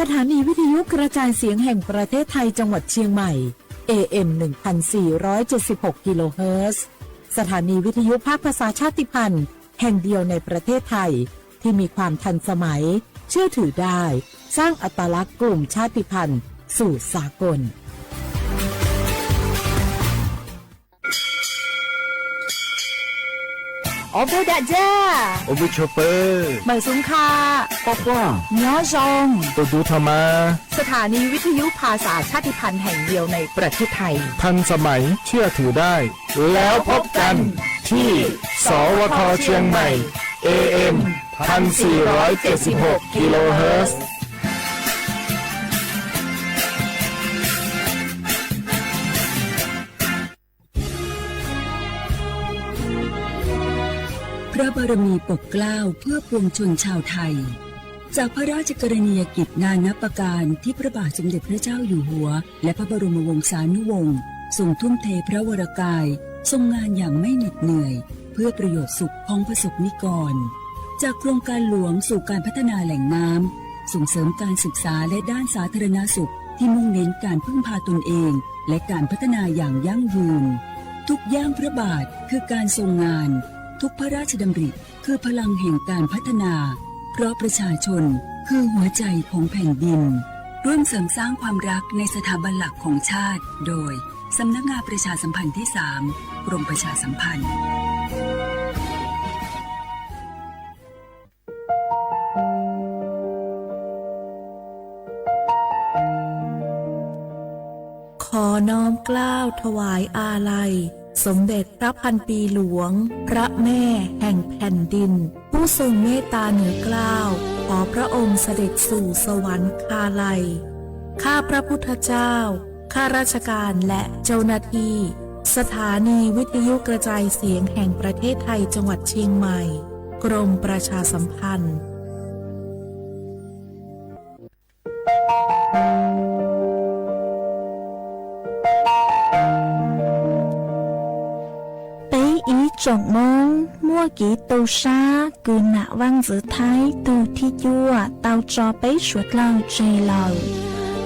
สถานีวิทยุกระจายเสียงแห่งประเทศไทยจังหวัดเชียงใหม่ เอ เอ็ม หนึ่งพันสี่ร้อยเจ็ดสิบหก กิโลเฮิรตซ์ สถานีวิทยุภาคภาษาชาติพันธุ์แห่งเดียวในประเทศไทย ที่มีความทันสมัย เชื่อถือได้ สร้างอัตลักษณ์กลุ่มชาติพันธุ์สู่สากล Ob peb dag zaj, ob peb tshaj peb, mam xub kha, pab pab, nyob zoo, tus dub tha mas. สถานีวิทยุภาษาชาติพันธุ์แห่งเดียวในประเทศไทย ทันสมัย เชื่อถือได้ แล้วพบกันที่ สวท เชียงใหม่ เอ เอ็ม พันสี่ร้อยเจ็ดสิบหก กิโลเฮิรตซ์ พระบารมีปกเกล้าเพื่อปวงชนชาวไทย จากพระราชกรณียกิจนานับประการที่พระบาทสมเด็จพระเจ้าอยู่หัว และพระบรมวงศานุวงศ์ทรงทุ่มเทพระวรกาย ทรงงานอย่างไม่เหน็ดเหนื่อย เพื่อประโยชน์สุขของประสบนิกร จากโครงการหลวงสู่การพัฒนาแหล่งน้ำ ส่งเสริมการศึกษาและด้านสาธารณสุขที่มุ่งเน้นการพึ่งพาตนเอง และการพัฒนาอย่างยั่งยืน ทุกย่างพระบาทคือการทรงงาน ทุกพระราชดำริคือพลังแห่งการพัฒนา เพราะประชาชนคือหัวใจของแผ่นดิน ร่วมเสริมสร้างความรักในสถาบันหลักของชาติ โดย สำนักงานประชาสัมพันธ์ที่สาม กรมประชาสัมพันธ์ ขอน้อมเกล้าถวายอาลัย สมเด็จพระพันปีหลวง พระแม่แห่งแผ่นดิน ผู้ทรงเมตตาเหนือเกล้า ขอพระองค์เสด็จสู่สวรรคาลัย ข้าพระพุทธเจ้า ข้าราชการและเจ้าหน้าที่ สถานีวิทยุกระจายเสียงแห่งประเทศไทยจังหวัดเชียงใหม่ กรมประชาสัมพันธ์ Peb ib tsoom Hmoob muaj kev tu sab kws nam vaj ntxwv Thaib tug thib cuaj tau tso peb suav dlawg tseg lawm.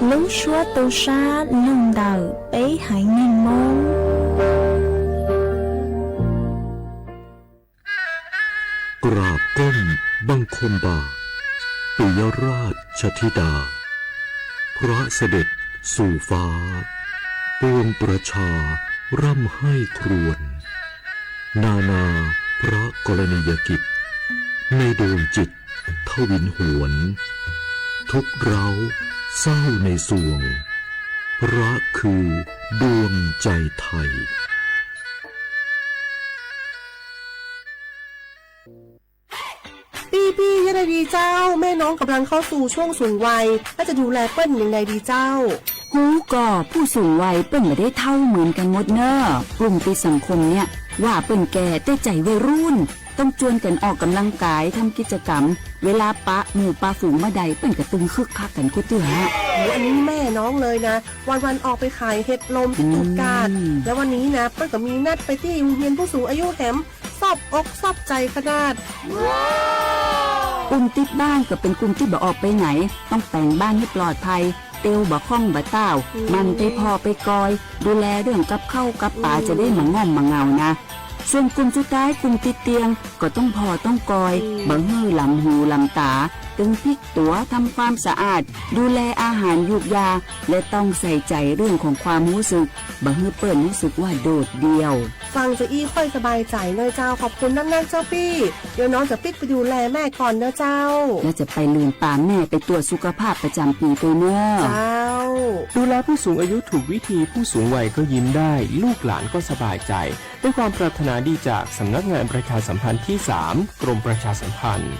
Lub suab tu sab lug ntawm peb haiv neeg Hmoob. กราบก้มบังคมบาท ปิยราชธิดา พระเสด็จสู่ฟ้า ปวงประชาร่ำไห้ครวญ นานาพระกรณียกิจ ในดวงจิตทวินหวน ทุกข์ร้าวเศร้าในสวง พระคือดวงใจไทย พี่ๆ ยังไงดีเจ้า แม่น้องกำลังเข้าสู่ช่วงสูงวัย แล้วจะดูแลเปิ้ลยังไงดีเจ้า Hub ko, ผู้สูงวัย เปิ้ล ไม่ได้เฒ่าเหมือนกันหมดเนอะ กลุ่มติดสังคมเนี่ย ว่าเปิ้ลแก่แต่ใจวัยรุ่น ต้องชวนกันออกกำลังกาย ทำกิจกรรม เวลาปะหมู่ปะฝูงเมื่อใด เปิ้ลก็ตึงคึกคักกันกู้เตื้อ อันนี้แม่น้องเลยนะ วันๆ ออกไปขายเห็ดลมที่จุกกาด แล้ววันนี้นะ เปิ้ลก็มีนัดไปที่โรงเรียนผู้สูงอายุแหม ซอบอกซอบใจขนาด กลุ่มติดบ้านก็เป็นกลุ่มที่บ่ออกไปไหน ต้องแต่งบ้านให้ปลอดภัย เตียวบ่ค่องบ่ต้าว หมั่นไปผ่อไปกอย ดูแลเรื่องกับข้าวกับป๋า จะได้บ่ง่อมบ่เหงานะ ส่วนกลุ่มสุดท้าย กลุ่มติดเตียง ก็ต้องผ่อต้องกอย บ่หื้อหลำหูหลำต๋า ตึงพลิกตั๋ว ทำความสะอาด ดูแลอาหารยูกยา และต้องใส่ใจเรื่องของความรู้สึก บ่หื้อเปิ้ลรู้สึกว่าโดดเดี่ยว ฟังจะอี้ค่อยสบายใจเนอะเจ้า ขอบคุณนักๆ เจ้าปี้ เดี๋ยวน้องจะปิ๊กไปดูแลแม่ก่อนเนอะเจ้า แล้วจะไปลืมปาแม่ไปตรวจสุขภาพประจำปีด้วยเนอะ เจ้า ดูแลผู้สูงอายุถูกวิธี ผู้สูงวัยก็ยิ้มได้ ลูกหลานก็สบายใจ ด้วยความปรารถนาดีจากสำนักงานประชาสัมพันธ์ที่สาม กรมประชาสัมพันธ์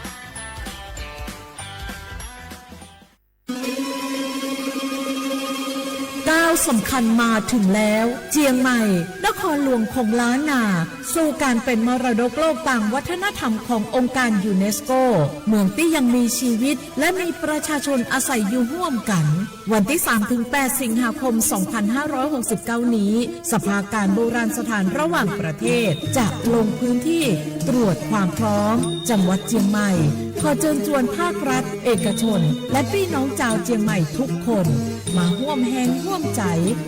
เก้า สำคัญมาถึงแล้ว เชียงใหม่ นครหลวงของล้านนา สู่การเป็นมรดกโลกตามวัฒนธรรมขององค์การยูเนสโก เมืองที่ยังมีชีวิต และมีประชาชนอาศัยอยู่ร่วมกัน วันที่ สามถึงแปด สิงหาคม สองพันห้าร้อยหกสิบเก้า นี้ สภาการโบราณสถานระหว่างประเทศ จะลงพื้นที่ตรวจความพร้อม จังหวัดเชียงใหม่ ขอเชิญชวนภาครัฐ เอกชน และพี่น้องชาวเชียงใหม่ทุกคน มาร่วมแฮงร่วมใจ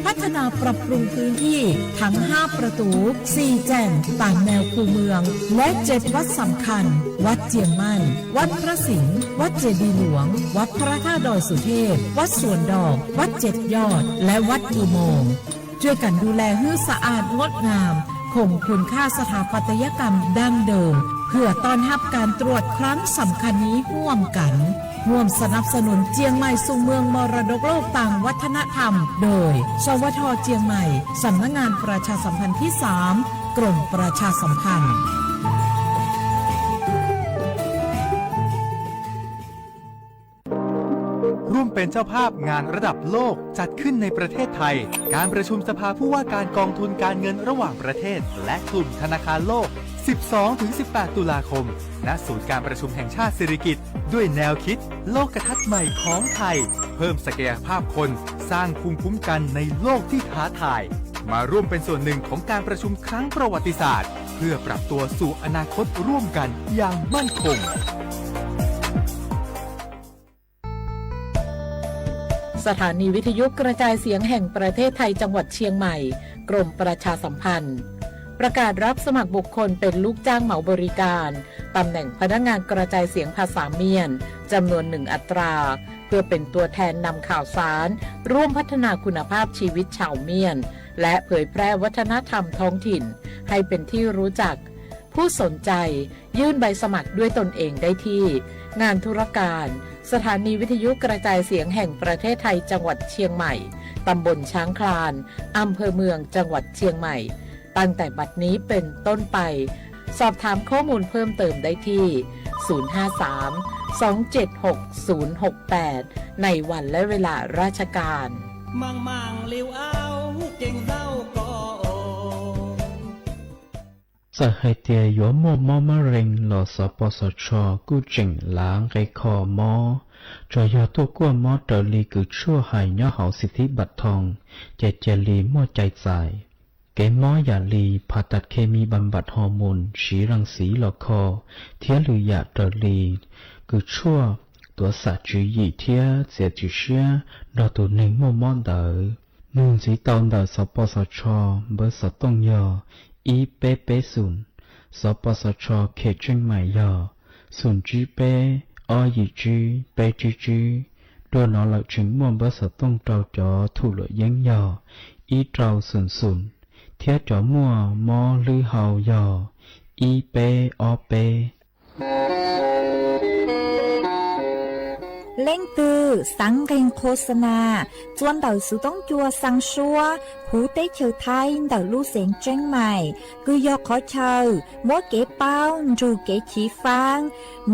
พัฒนาปรับปรุงพื้นที่ทั้ง ห้า ประตู สี่ แจ่ง ตามแนวคูเมือง และ เจ็ด วัดสำคัญ วัดเจียงมั่น วัดพระสิงห์ วัดเจดีย์หลวง วัดพระธาตุดอยสุเทพ วัดสวนดอก วัดเจ็ดยอด และวัดอุโมงค์ ช่วยกันดูแลให้สะอาดงดงาม คงคุณค่าสถาปัตยกรรมดั้งเดิม เพื่อต้อนรับการตรวจครั้งสำคัญนี้ร่วมกัน ร่วมสนับสนุนเชียงใหม่สู่เมืองมรดกโลกตามวัฒนธรรม โดย สวท เชียงใหม่ สำนักงานประชาสัมพันธ์ที่ สาม กรมประชาสัมพันธ์ ร่วมเป็นเจ้าภาพงานระดับโลกจัดขึ้นในประเทศไทย การประชุมสภาผู้ว่าการกองทุนการเงินระหว่างประเทศ และกลุ่มธนาคารโลก สิบสองถึงสิบแปด ตุลาคม ณ ศูนย์การประชุมแห่งชาติสิริกิติ์ ด้วยแนวคิดโลกทัศน์ใหม่ของไทย เพิ่มศักยภาพคน สร้างภูมิคุ้มกันในโลกที่ท้าทาย มาร่วมเป็นส่วนหนึ่งของการประชุมครั้งประวัติศาสตร์ เพื่อปรับตัวสู่อนาคตร่วมกันอย่างมั่นคง สถานีวิทยุกระจายเสียงแห่งประเทศไทยจังหวัดเชียงใหม่ กรมประชาสัมพันธ์ ประกาศรับสมัครบุคคลเป็นลูกจ้างเหมาบริการ ตำแหน่งพนักงานกระจายเสียงภาษาเมียน จำนวนหนึ่งอัตรา เพื่อเป็นตัวแทนนำข่าวสาร ร่วมพัฒนาคุณภาพชีวิตชาวเมียน และเผยแพร่วัฒนธรรมท้องถิ่น ให้เป็นที่รู้จัก ผู้สนใจยื่นใบสมัครด้วยตนเองได้ที่ งานธุรการ สถานีวิทยุกระจายเสียงแห่งประเทศไทยจังหวัดเชียงใหม่ ตำบลช้างคลาน อำเภอเมืองจังหวัดเชียงใหม่ ตั้งแต่บัดนี้เป็นต้นไป สอบถามข้อมูลเพิ่มเติมได้ที่ ศูนย์ห้าสาม สองเจ็ดหก ศูนย์หกแปด ในวันและเวลาราชการ Txawm hais tias yuav muaj mob mab rees los สปสช kuj tseem lav nqe kho mob, tsuas yog tuaj kuaj mob raws li kws tshuaj hais nyob hauv สิทธิบัตรทอง ces cia li muaj cai txais. Kev mob yam li ผ่าตัดเคมีบำบัดฮอร์โมน siv ras xiv los kho, thiab lwm yam raws li kws tshuaj tuav xam tswv yim thiab txiav tswv siab nrog tus neeg muaj mob ntawd. Nug ntxiv tau ntawm สปสช npawb xov tooj yog ib peb peb xoom, สปสช เขตเชียงใหม่ yog xoom tsib peb ob yim tsib peb tsib tsib. Dua no lawm tseem muaj npawb xov tooj rau cov thum luam yeeb yog ib rau xoom xoom, thiab cov muaj mob hlwb hau yog ib peb ob peb. Leej twg xaav nqeeg qhua xa nas txua ntawm xuv toob cua xaa suab huv teb chaws Thaib ntawm lub xeev Tseeb Maim, kws yog qhov chaw muab kev paub nrug kev chiv faab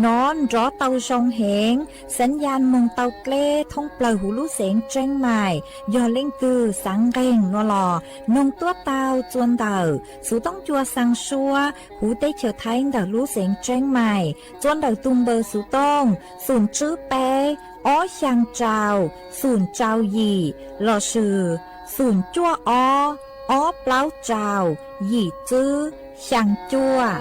nov nrov tau zoo heev, xaav ya moog tau dleb thoob plawg huv lub xeev Tseeb Maim. Yog leej twg xaav nqeeg no los noog tuab tau txua ntawm xuv toob cua xaa suab huv teb chaws Thaib ntawm lub xeev Tseeb Maim, txua ntawm tug npawb xuv tooj xoom tsib peb ob xyaa rau xoom rau yim lossis xoom cuaj ob ob plaub rau yim tsib xyaa cuaj.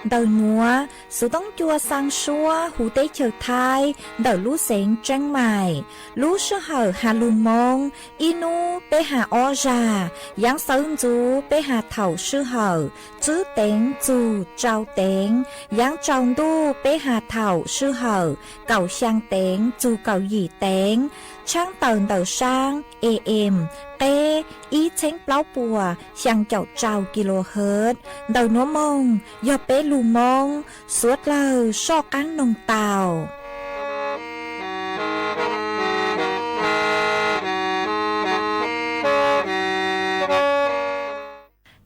Ntawm nuav, xuv toob cua xaa suab huv teb chaws Thaib ntawm lub xeev Tseeb Maim, lub sij hawm has lug Moob, ib nub peb has ob zag, yaav xawv ntxuv peb has thaum sij hawm tsib teev txug rau teev, yaav tsaus ntuj peb has thaum sij hawm kaum xyaa teev txug kaum yim teev, tshaab tawm ntawm saab A M qeb ib txheeb plaub puas xyaa caum rau kilohertz. Ntawm nuav moog yog peb lug Moob, suav dlawg soj qaab noog tau.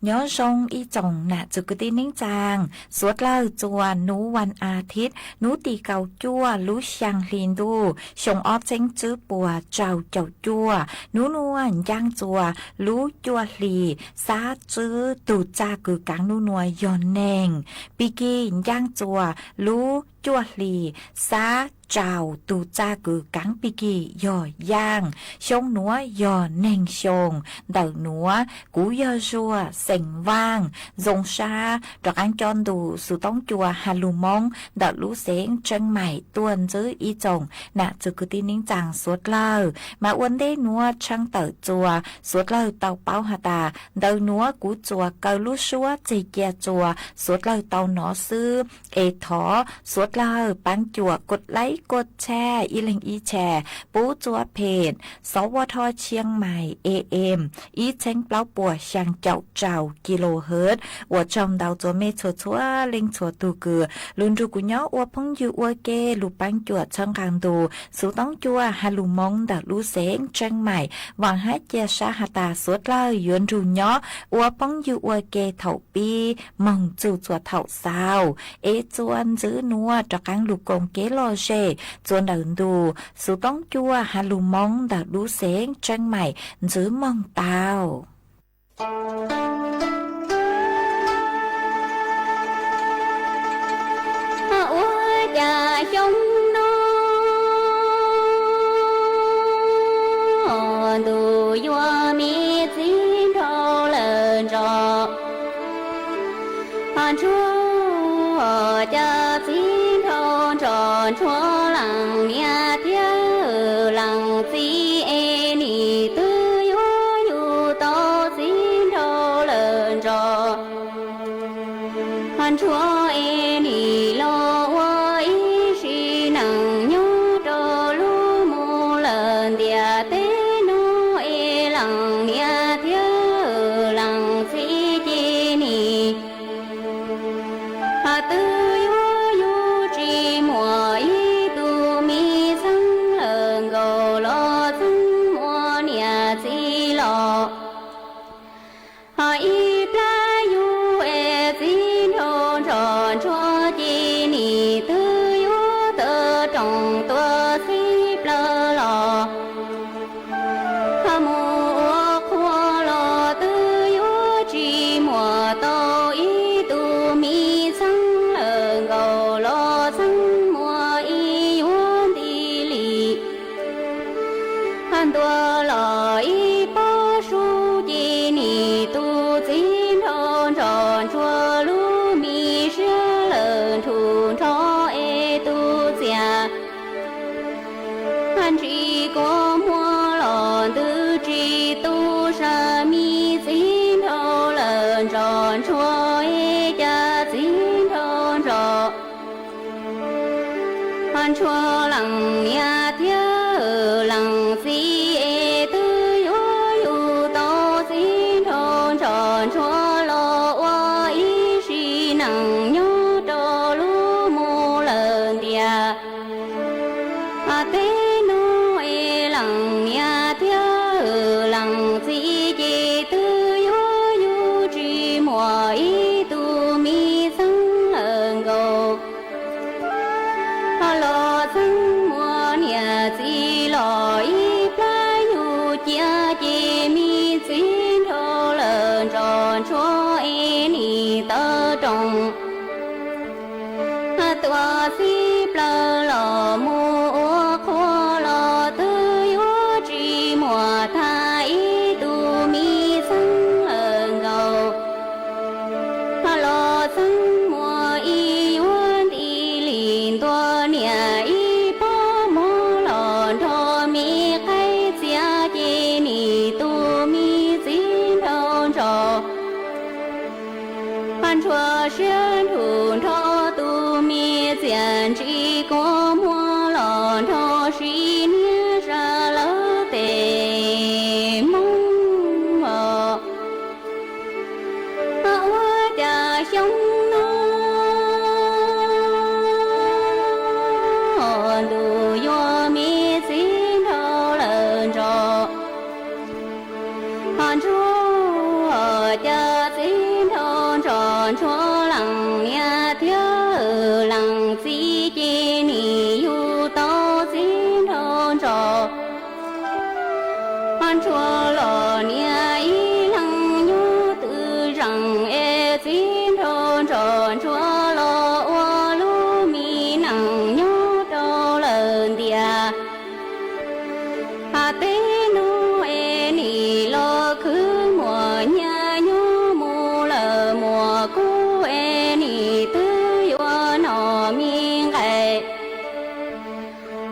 Nyob zoo ib tsoom nam txwv kwv tij neej tsaa, suav dlawg txuas nub vas as thiv, nub tim kaum cuaj lub xyaa hli ntuj xyoo ob txheeb tswb puas rau caum cuaj. Nub nuav ncaaj txuas lub cuaj hlis xab tswb, tug txaj kws kaav nub nuav yog neeg. Pig kig ncaaj txuas lub cuaj hlis xab rau, tug txaj kws kaav pig kig yog yaaj. Xyoo nuav yog neeg xyoo, ntawm nuav kuv yog Zuag xeem Vaaj. Zoo sab rov qaab coj ntu xuv toob cua has lug Moob ntawm lub xeev Tseeb Maim tuaj ntsib ib tsoom nam txwv kwv tij neej tsaa suav dlawg. Mas ua ntej nuav tshaaj tawm txuas suav dlawg tau paub has tas, ntawm nuav kuv txuas kaw lub suab txeg cia txuas suav dlawg tau nov xwb. Es thov suav dlawg paab cuam kuj laib kuj tshaj ib leeg ib tsham, pub txuas phem xov ua dho Tshiab Mais E M ib txheeb plaub puas xyaa caum rau kilohertz. Ua tsaug ntau txuas mej txhua txhua leej txhua tug kws lug nrug kuv nyob ua phooj ywg ua ke, lug paab cuam txhawb nqaa ntu xuv toob cua has lug Moob ntawm lub xeev Tseeb Maim. Vaam hab cia sab has tas suav dlawg yuav nrug nyob ua phooj ywg ua ke thaum pib moog txug txhua thaum xaus. Es txuas ntxiv nuav rov qaab lug koom kev lom zem txuas ntawm ntu xuv toob cua has lug Moob ntawm lub xeev Tseeb Maim ntsib moog tau. Ua cas xyoo no ntuj yuav me txiv nraug lawm nrog ntsuag, cas txiv nraug nrog ntsuag leej niam thiab leej txiv es nim twb yuav yug tau txiv nraug lawm nrog ntsuag es nim los ua ib sim neej nyob rau lub mus lawm ntiaj teb no es leej niam thiab leej txiv ces nim twb yuav yug tsis muaj ib tug me txheeb lawm nkaus los txheeb muaj niam txiv los. Ho ib plab yug es txiv nraug nrog ntsuag ces nim twb yuav tawm rooj tuaj txhij plawg los. Ho mus ua qhua los twb yuav tsis muaj tau ib tug me txheeb lawm nkaus los txheeb muaj ib yuav nti li. Ntuas los ib pob sub ces nim tus txiv nraug nrog ntsuag lub me siab lawm nrug nrho es tus txiaj ntsis kua muag los ntws tsis tu sab me txiv nraug lawm nrog ntsuag es cas txiv nraug nrog ntsuag leej niam thiab leej txiv es twb yuav yug tau txiv nraug nrog ntsuag los ua ib sim neej nyob rau lub mus lawm ntiaj teb no es leej niam thiab leej txiv ces twb yuav yug tsis muaj ib tug me txheeb lawm nkaus los txheeb muaj niam txiv los ib plab yug cia ces me txiv nraug lawm nrog ntsuag es nim tawm rooj tuaj txhij plawg los mus ua qhua los twb yuav tsis muaj tag ib tug me txheeb lawm nkaus los txheeb muaj ib yuav nti li ntua niam ib pob mov los nrog me qaib txias ces nim tus me txiv nraug nrog ntsuag siab nrug nrho tus me txiaj ntsis kua muag los nrog sim niab sab lawv tej hmoob os. Ua cas xyoo no ntuj yuav me txiv nraug lawm nrog ntsuag, cas txiv Ntsuag leej niam thiab leej txiv ces nim yug tau txiv nraug ntsos. Ntsuag los niam ib leeg nyob twj zeeg es txiv nraug ntsos ntsuag los ua lub me neej nyob rau lawm ntiag. Has teb no es nim los khwv muaj nyiaj nyob mus lawm muaj kub es nim twb yuav nom me nqaij.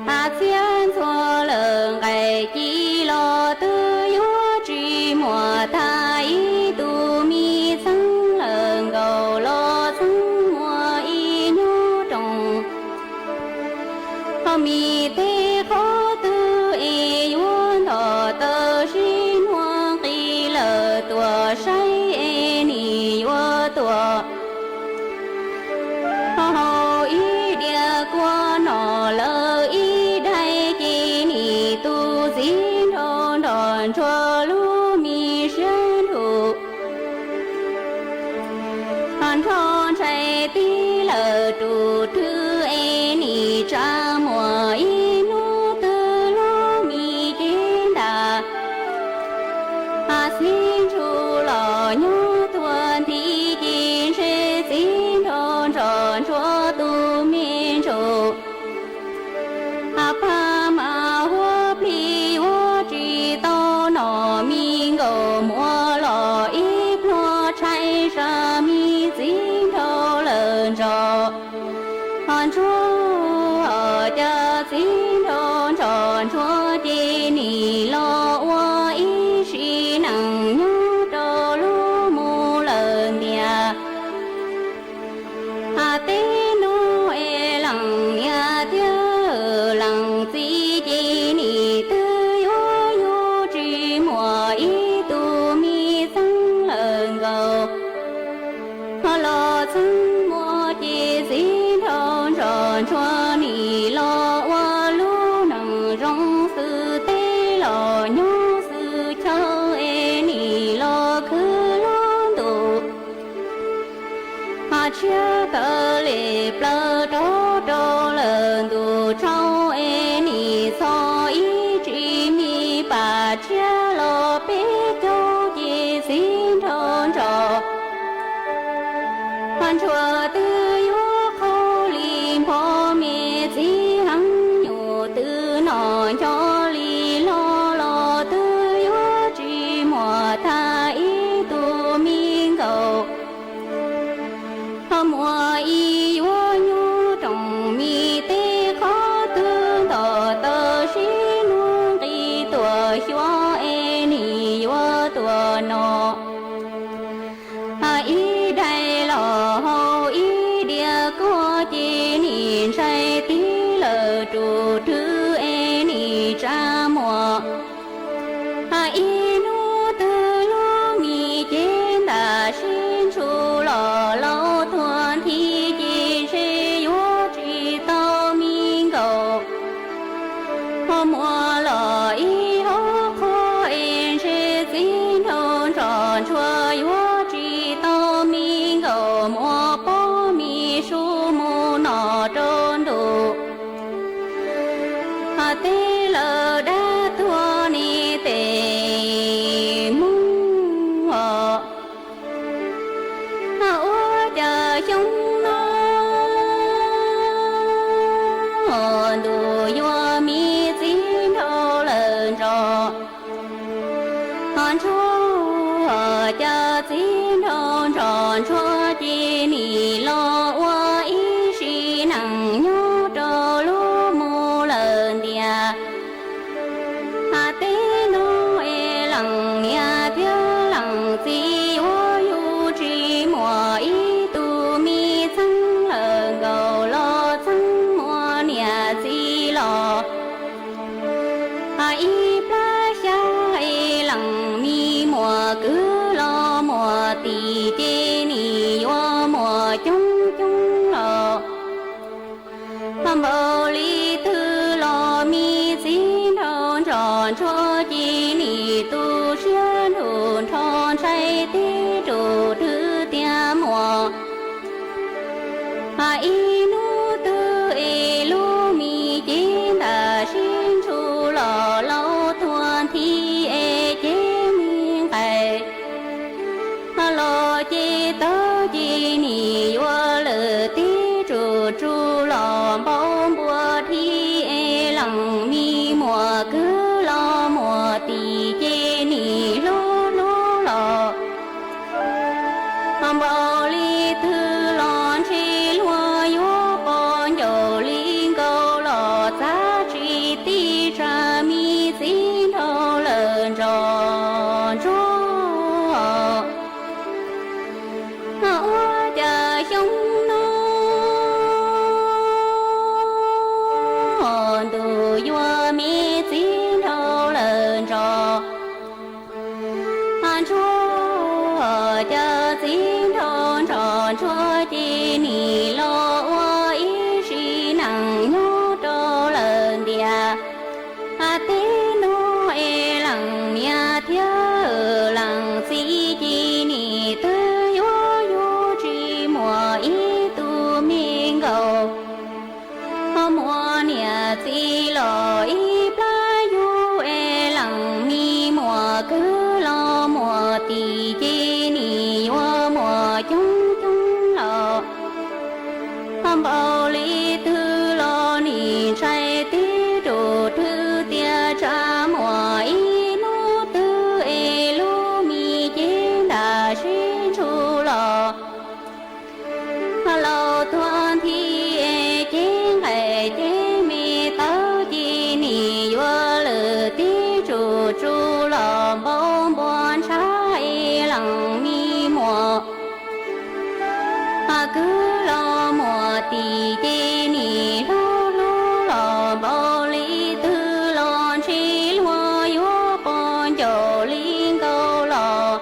Has txhiab ntxhua lawm nqaij ci los twb yuav tsis muaj tag ib tug me txheeb lawm nkaus los txheeb muaj ib nyuag rooj. Ho me teb qhov twg es yuav ntog tawm sib nuag nqis lawm tuaj saib es nim yuav tuaj. Ho haus ib diav kua no lawm ib daim ces nim tus txiv nraug nrog ntsuag lub me siab nrug. Ho nrog ntshai tib lawm tus rwg es nim tsa muaj ib hnub twg lub me cev ntam. Ho xib ntshua los nyob tuaj nti ces ntshe txiv nraug ntsos ntsuag tus me ntsaum. Ho pab mas huab plig yuav tsis tau nom me nkaus muaj los ib pluag tshais sab me txiv nraug lawm ntsos. Ho ntsuag cas txiv nraug ntsos ntsuag ces nim los ua ib sim neej nyob rau lub mus lawm ntiag. Has teb no es leej niam thiab leej txiv ces nim twb yuav yug tsis muaj ib tug me txheeb lawm nkaus. Ho los txheeb muaj ces txiv nraug ntsos ntsuag nim los ua lub neej zoo xwb teb los nyob xwb chaw es nim los khwv lub ntuj. Ho tshiab tawm li plaws rov rau lawm ntuj tsaus es nim txhos ib tsis me pam tshiab los peb caug ces txiv nraug ntsos. Ho ntsuag twb yuav qaug li npho me txiv heev nyuj twb noj nco li loj los twb yuav tsis muaj tag ib tug me nkaus. Ho muaj ib yuav nyuag rooj me teb qhov twg ntog tawm sib nuag nqis tuaj xyuas es nim yuav tuaj noj. Ho ib daim los haus ib diav kua ces nim ntshai tib lawm tus rwg es nim tsa muaj. Ho ib hnub twg lub me cev ntam sib ntshua los laus tuag nthi ces ntshe yuav tsis tau me nkaus. Ho muaj los ib hauv qhua es ntshe txiv nraug ntsos ntsuag yuav tsis tau me nkaus muaj pob me su mus noj rau ntuj. Ho teb lawm dab tuag niam tes Hmoob. Ho ua cas xyoo no ntuj yuav me txiv nraug lawm ntsos. Ho ntsuag cas txiv nraug ntsos ntsuag ces nim los ua ib sim neej nyob rau lub mus lawm ntiag. Has teb no es leej niam thiab leej txiv yuav yug tsis muaj ib tug me txheeb lawm nkaus los txheeb muaj niam txiv los. Ho ib plab xyab es leej me muaj kwv los muaj tij ces nim yuav muaj coob Los ces tawv ces nim yuav lawm tib tsuj tsuj los npau npua dhi es leej me muam kwv los muam tim ces nim hlub hlub los npaum li twg los ntshe luag yuav pom ncaus li nkaus los txav tsis tij tsa me txiv nraug lawm nrog ntsuag ua cas xyoo no ntuj yuav me txiv nraug lawm nrog ntsuag, cas txiv nraug nrog ntsuag ces nim los ua ib sim neej nyob rau lawm ntiaj teb no es leej niam thiab leej txiv ces nim twb yuav yug tsis muaj ib tug me nkaus. Muaj niam txiv los ib plab yug es leej me muam kwv los muam tim ces nim yuav muaj coob coob los npaum li twg los nim ntshai tib tug twg tias tsam muaj ib hnub twg es lub me cev ntam sib ntshua los laus tuag nthi es cev nqaim cev me tawv ces nim yuav lawm tib tsuj tsuj los npau npua ntshav es leej me muam kwv los muam tim ces nim hlub hlub los npaum li twg los ntshe luag yuav pom ncaus li nkaus los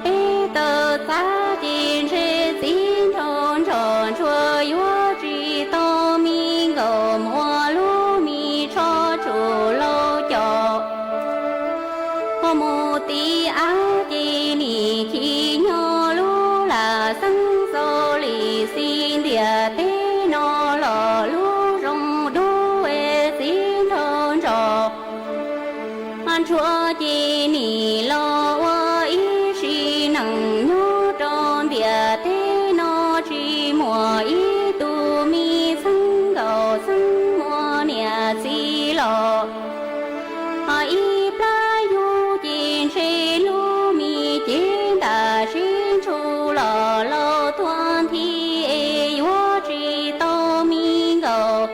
peb tawg txav ces ntshe txiv nraug nrog ntsuag yuav tsis tau me nkaus muaj lub me tsho tsum laus cov mus tiv av ces nim khi nyob lub lam xeeb xaus li xi ntiaj teb no los lub zoo dub es txiv nraug nrog ntsuag ces nim los ua ib sim neej nyob rau ntiaj teb no tsis muaj ib tug me xeeb nkaus xeeb muaj niam txiv los ib plab yug ces ntshe lub me cev ntam sib ntshua los laus tuag nthi es yuav tsis tau me nkaus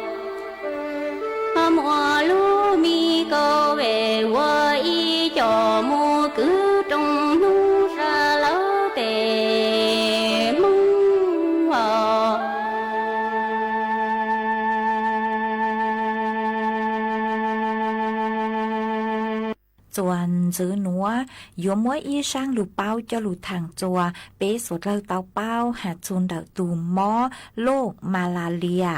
muaj lub me kaum vej ua ib co mus kwv rooj hnub sab lawv tej Hmoob os. Txuas ntxiv nuav yuav muab ib zaab lug paub coj lug thaam txug peb suav dlawg tau paub has txug ntawm tug mob loj Malaria.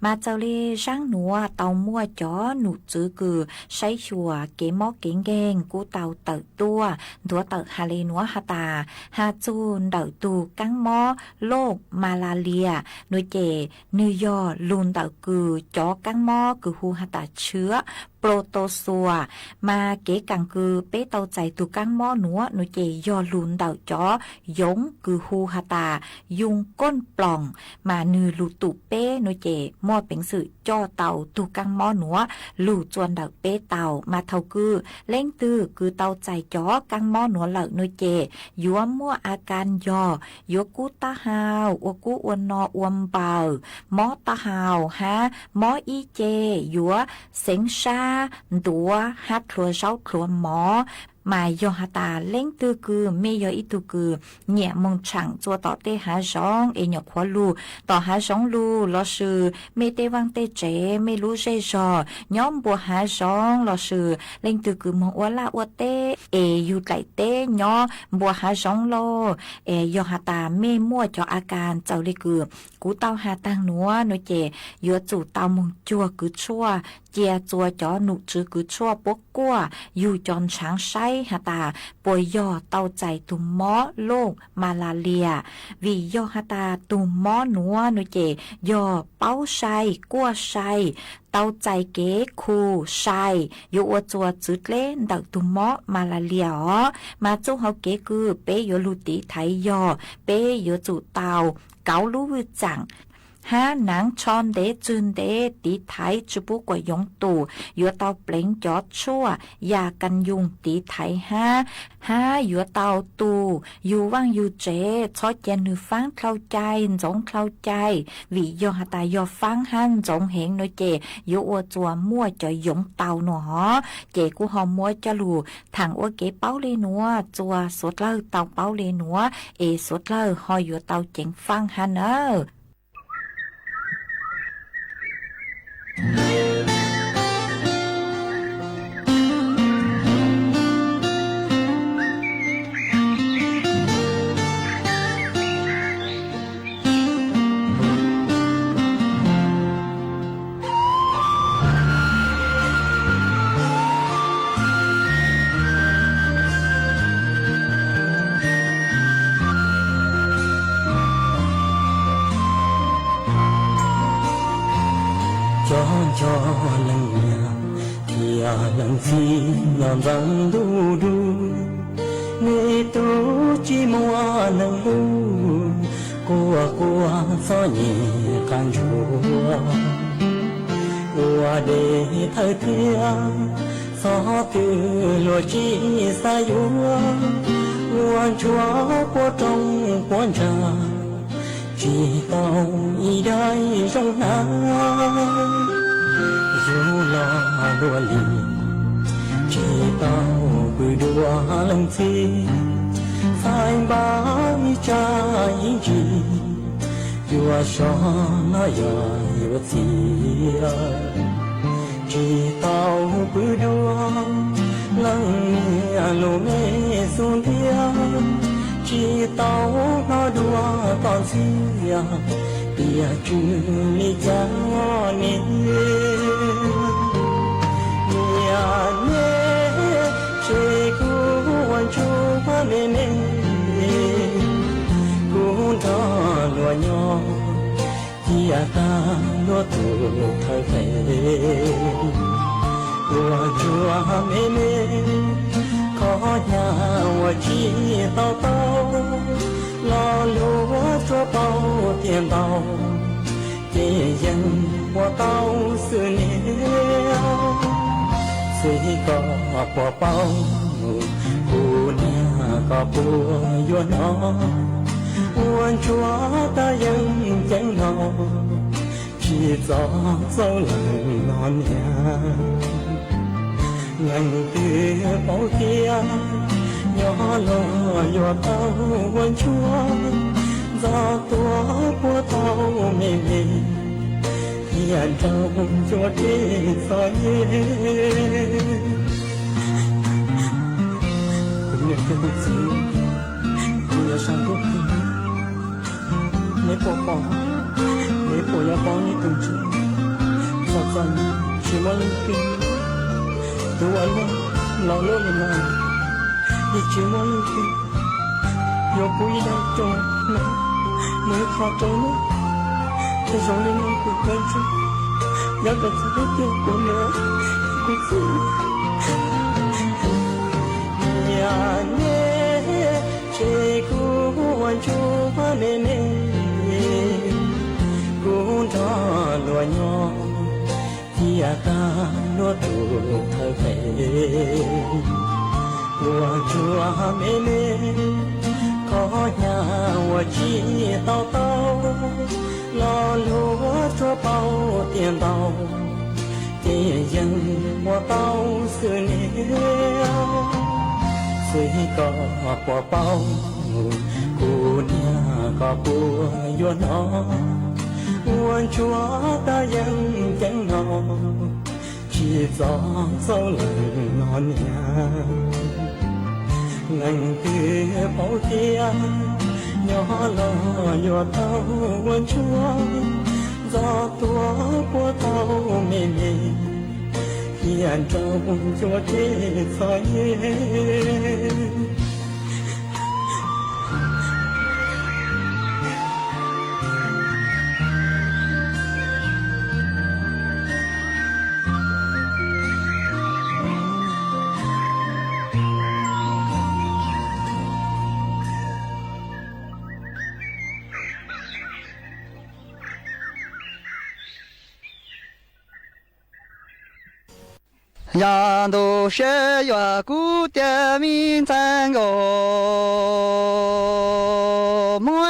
Mas txawm le zaab nuav tau muaj cov num tswv kws saib xyuas kev mob kev nkeeg kuj tau tawm tuaj nthuav tawm has le nuav has tas, has txug ntawm tug kaab mob loj Malaria nuav ces nwg yog lug ntawm kws cov kaab mob kws hu has tas tshwv protozoa. Mas kev kaam kws peb tau txais tug kaab mob nuav nuav ces yog lug ntawm cov yoov kws hu has tas yug koob ploom, mas nwg lug tum peb nuav ces muaj peev xwm coj tau tug kaab mob nuav lug txua ntawm peb tau. Mas thaus kws leej twg kws tau txais cov kaab mob nuav lawm nuav ces yuav muaj a kas yog yuav kub taub hau, ua kub ua no ua npaws, mob taub hau hab mob ib ce, yuav xeev sab, ntuav hab dlhuav zaub dlhuav mov. Mas yog has tas leej twg kws mej yog ib tug kws nyiam moog tshaam txua tom tej hav zoov es nyuam qhuav lug tom hav zoov lug lossis mej tej vaaj tej tsev, mej lub zej zog nyob npua hav zoov lossis leej twg kws moog ua laj ua teb es yug dlaim teb nyob npua hav zoov lauj, es yog has tas mej muaj cov a kas txawm le kws kuv tau has taag nuav nuav ces yuav tsum tau moog cuag kws tshuaj, cia txua cov num tswv kws tshuaj puab kuaj yug cov ntshaav saib has tas puas yog tau txais tus mob loj malaria, vim yog has tas tus mob nuav nuav ces yog paub sai, kuaj sai, tau txais kev khu sai, yuav ua txuas txwv dleb ntawm tus mob malaria os. Mas txuj hauv kev kws peb yuav lug tiv thaiv yog peb yuav tsum tau kauv lub vwj txaam hab naav tsho ntev tswg ntev tiv thaiv tsi pub kuam yoov tus, yuav tau pleev cov tshuaj yas kas yoos tiv thaiv hab, hab yuav tau tu yug vaaj yug tsev, txhob cia nwg faab dlhau cai ntxoov dlhau cai, vim yog has tas yog faab hab ntxoov heev nuav ces yuav ua txuas muaj cov yoov tau nuav hov. Ces kuv ho muab coj lug thaam ua kev paub le nuav txuas suav dlawg tau paub le nuav es suav dlawg ho yuav tau ceev faab hab nawb. Cov nco leej niam thiab leej txiv los ntxeev ntuj dub, nej tub tsis muaj neeg hlub, quaj quaj txom nyem qab ntsuag, ua dej thawj thiab txog twg luag tsis xav yuav, ua ntsuag puab rooj puab ntsa tsis tau ib daim zoo hnav, yug los dua li tsis tau pw dua leej txiv, faib npab ib tsab ib ntsis, yuav sov los yog yuav txiv, tsis tau pw dua leej niam lub me xub ntiag, tsis tau hnov dua toj ntxiag, tiam tswv li cas ne, niam ne, ces kuv ua ntsuag me me, kuv nrog luag nyob, cia tag luag tus thawj tes. Ua ntsuag me me, qhov nyaj uas tsis tau tau, los luag tsuas paub tias ntau, ces yeej ua tau xwb ne. Xib koj puas paub, kuv niam koj puas yuav hnov, ua ntsuag tab yeej ceev no, tsis txog txaus leej no niam. Leej twg paub tias nyob los yuav tau ua ntsuag, ntxov tuag puas tau me me, thiaj nrau ntsuag dej txom nyem. Kuv niam thiab kuv txiv, kuv yuav sab ntuj plig, neb puas pom, neb puas yuav paub neb tus ntsuag txom txom nyem tsis muaj leej twg, tus uas luag los luaj li no, yeej tsis muaj leej twg yuav pub ib daim rooj mus ib qho rau neb, thiaj zoo li no kuv koj ntsuag, nyob rau txog lub tiag kuv niam kuv txiv. Niam ne, ces kuv ua ntsuag me me, kuv nrog luag nyob, cia tag luag tus thawj tes. Ua ntsuag me me, qhov nyaj uas tsis tau tau, los luag tsuas paub tias ntau, ces yeej ua tau xwb ne. Xib koj puas paub, kuv niam koj puas yuav hnov, ua ntsuag tab yeej ceev no, tsis txog txaus leej no niam. Leej twg paub tias nyob los yuav tau ua ntsuag, ntxov tuag puas tau me me, Yam nroo ncua tsis txhob nyeem. Yog ntu siab yuam kub tiag me ntxhais nkauj Hmoob,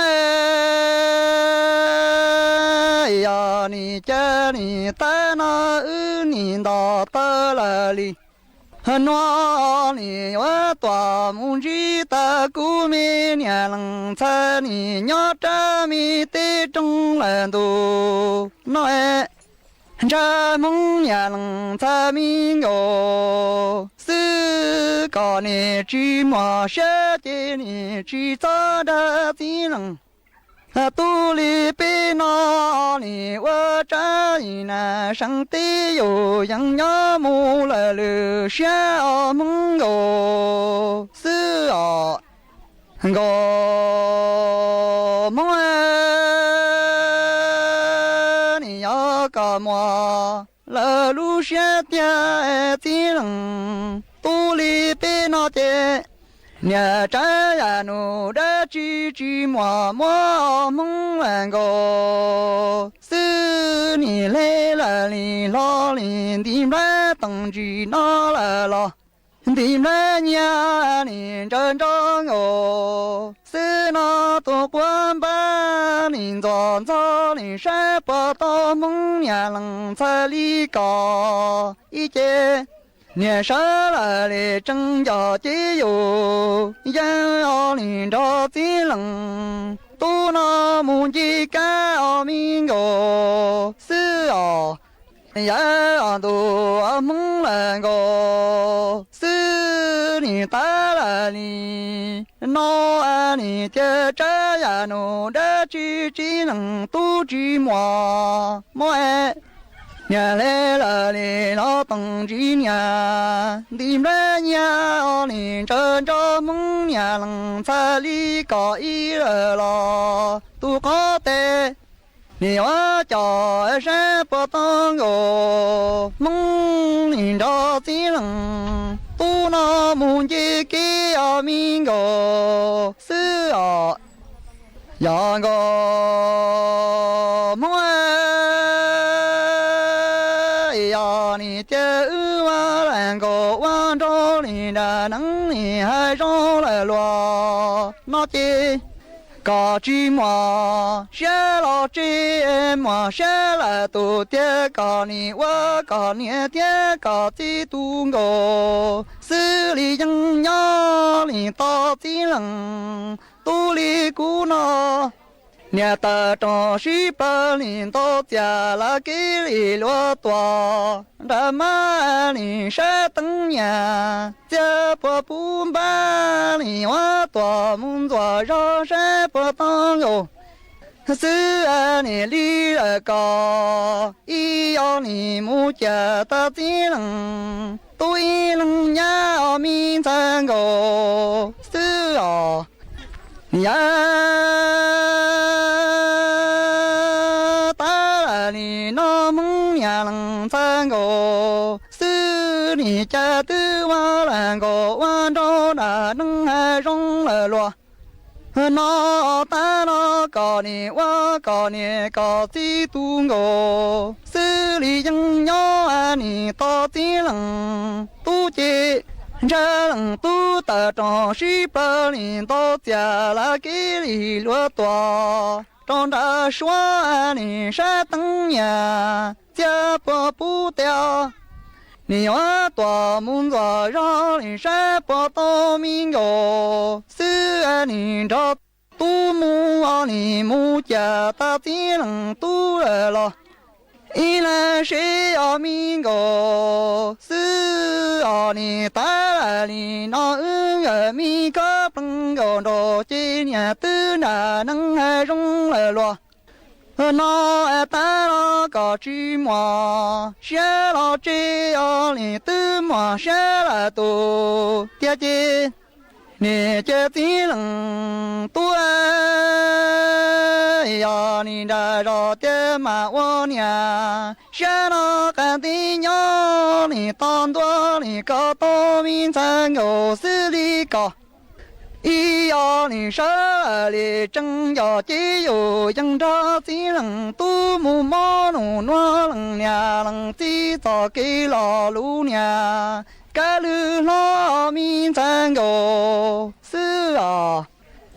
yog nim cav nim tab no wb nim nto tawv lawm li. Nuav nim yuav tuam mus ntsib tau kuv me niam leej ntxhais nim nyob rab me teb roog lawm ntu no. Ntshaw Hmoob niam leej ntxhais me nkauj xwb, kom nim tsis muaj siab ces nim tsis txhob dag txiv leej. Tub li peb no nim ua tsab ib na seev teb yus yeej nyob mus lawm lwm siab os Hmoob nkauj xwb os. Nkauj Hmoob, nim yog kom muaj lawv lub siab tiag txiv leej. Tub li peb no ces niam tsav yam num dab tsi tsis muaj muab Hmoob lawm nkauj xwb, nim hle lawm li hlo li nti nplhaib toom ntsis no lawm los nti nplhaib nyiaj nim ntsaws nrog nkauj xwb no. Tus quav npab nim ntxov ntxov nim saib puas tau Hmoob niam leej ntxhais li kom ib ce. Niam sawv lawm li tseem nco ces yus yeej os nim nrog txiv leej tub no mus nce kab os me nkauj xwb os. Yawg os ntu Hmoob lawm nkauj xwb nim tab lawm li no, nim cia tsab yam num dab tsi txiv leej tub tsis muaj muab. Niam hle lawm li los toom ntsis niam nti nplhaib nyiaj os nim ntsaws nrog Hmoob niam leej ntxhais li kom ib lawm los tus qhov tes nim yuav coj saib puas tau nkauj Hmoob nim nrog txiv leej tub no mus nce kev os me nkauj xwb os. Yog nkauj Hmoob, yog nim cia wb ua lawm nkauj ua nraug li nram neeb nim hav zoov lawm luag no ces kom tsis muaj siab los tsis muaj siab lawm tus tiag, kom nim ua kom niam thiab kom txiv tus nkauj xwb li yeej nyob li tau txiv leej tub li kuv no. Niam tawm rooj sib plawg li ntau txias lawv kev li luag tuaj nram mab li saib teeb nyiaj txiag puas puv npab li yuav tuaj mus ntxuam zog saib puas tau nkauj xwb nim li lawm kom ib os nim mus cia tau txiv leej tub ib leeg nyab os me ntxhais nkauj xwb os. Yawg tab lawm li no Hmoob niam leej ntxhais nkauj xwb nim cas twb ua lawm nkauj ua nraug nram neeb hav zoov lawm luag no. Tab no kom nim ua kom niam kom txiv tus nkauj xwb li yeej nyob nim tau txiv leej tub ces ntshaw leej tub tawm rooj sib plawg li ntau txias lawv kev li luag tuaj rau nram suav nim saib teeb nyiaj txiag puas puv tiag. Nim yuav tuaj mus ntxuam zog nim saib puas tau me nkauj xwb nim nrog tub mus os nim mus cia tau txiv leej tub lawm los ib leeg seb os me nkauj xwb os. Nim tab lawm li no wb nkawm me khob plees nkaus nraug ces niam twb nram neeb hav zoov lawm luag No tab los kom tsis muaj siab los tsis yog li twb muaj siab lawm tus tiag ces nim cia txiv leej tub yog nim nram zos tiag mas ua niam sab no qab nti nyob nim tau ntua nim kom tau me ntxhais nkaus xwb li kom ib yog nim sawv lawm li tseem yog ces yus yeej nrog txiv leej tub mus mob nus nuav leej niam leej txiv txoj kev lo lus niam kab lwm hlob me ntxhais nkaus xwb os.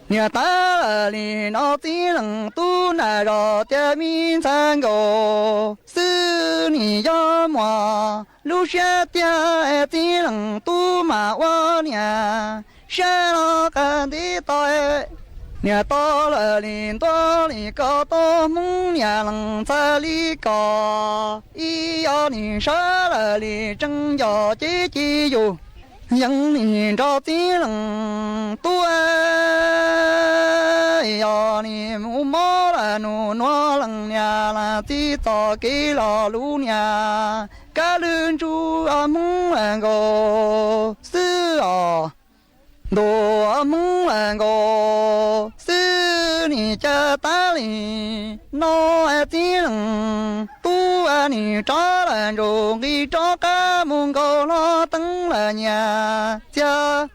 Niam tab lawm li no txiv leej tub nram zos tiag me ntxhais nkaus xwb nim yog muaj lub siab tiag txiv leej tub mas ua niam sab no qab nti tau niam tau lawm li ntua li kom tau hmoob niam leej ntxhais li kom ib yog nim sawv lawm li tseem yog ces ces yus yeej nim nrog txiv leej tub yog nim mus mob lawm nus nuav leej niam leej txiv txoj kev lo lus niam kab lwm ntsug hmoob lawm nkaus xwb os. Ntuj hmoob lawm nkaus xwb nim cas tab li no txiv leej tub nim rov lawm ntsug nqis rov qab mus nkaus hlo teeb lawm niam txiag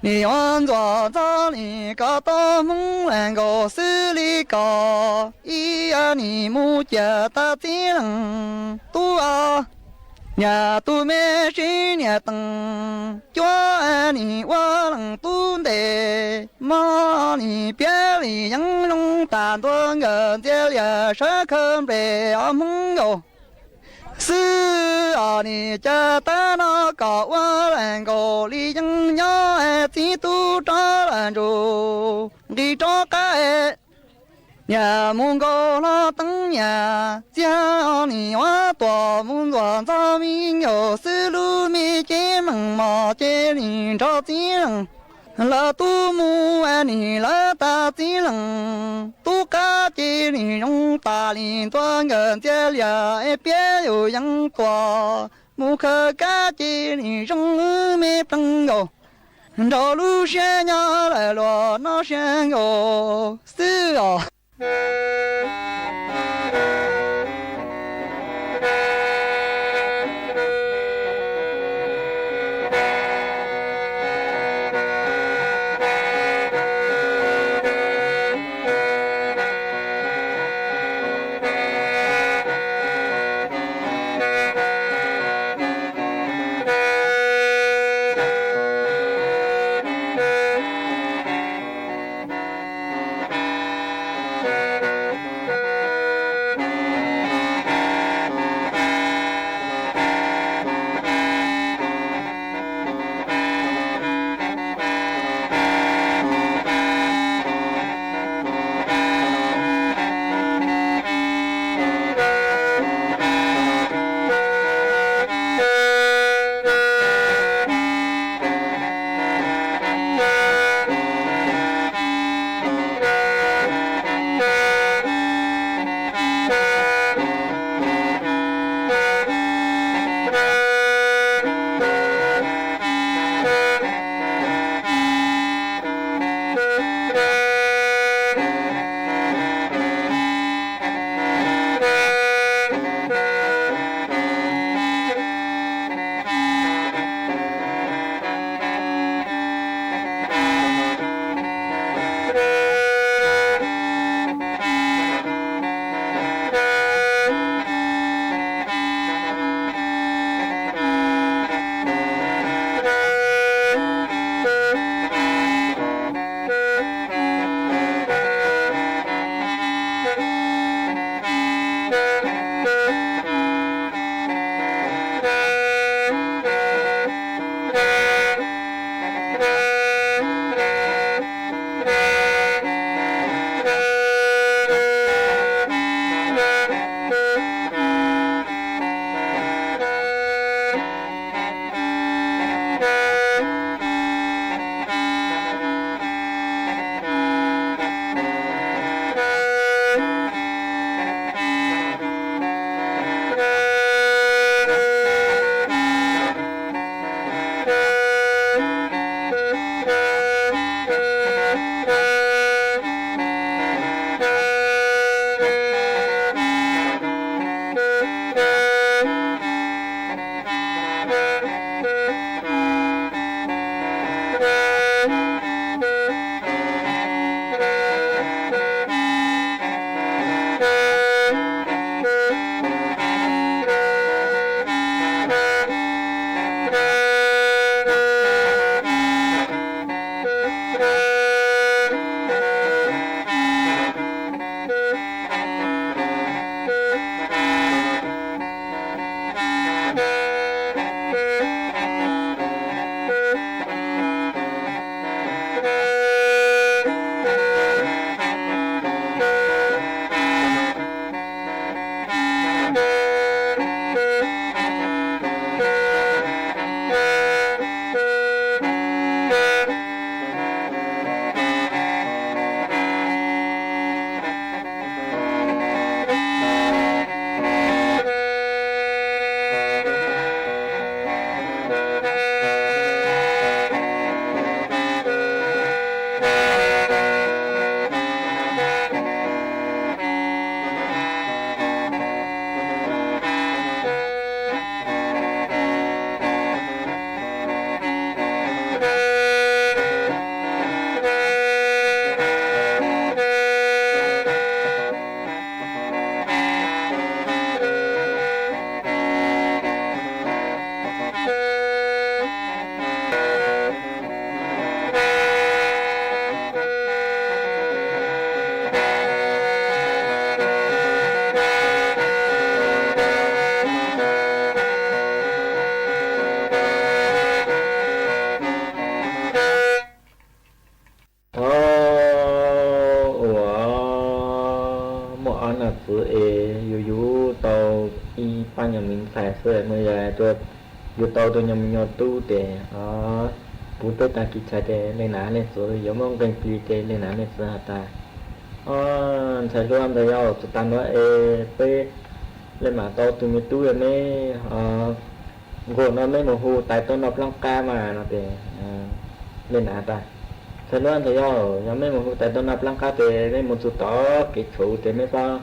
nim yuav ntxuav ntxog nim kom tau hmoob lawm nkaus xwb li kom ib nim mus cia tag txiv leej tub niam tus me sib niam teej cuab nim ua leej tub ntes mog nim piav li yeeb zoo tas ntua nkawd ntxiag lias sawv khawv nplej hmoob nkaus xwb os nim cas tab no kom ua lawm nkaus li yeej nyob txiv tub rov lawm ntsug nqis rov qab niam mus nkaus hlo teeb niam txiag nim yuav tuam mus ntxuav ntxog me nkaus xwb lub me cev meej mom ces nim nrog txiv leej lawv tub mus nim lawv tag txiv leej tub qab ces nim zoo tas li ntua nkawd ntxiag lias es piav yus yeej tuam mus khawv kab ces nim zoo me pleeg nkaus nrog lub siab nyob lawm luag no siab nkaus xwb os. txwv es yus yug tau ib pab nyuag me ntxhais xwb, mus yog yus tau tus nyuag me nyuag tub ces puv teb tag kis txhais tes le nam le txwv yuav muaj nqee plig ces le nam le txwv has tas, O, ntxhais hluas ntxhais yau, txug tag nuav es peb le mam tau tus me tub, yog neb nquag no neb mus hu tais tuaj noj plaab qaab mas no ces le nam tas, Ntxhais hluas ntxhais yau, yog meb mus hu tais tuaj noj plaab qaab tes meb mus txug tom kev tshuam tes meb pab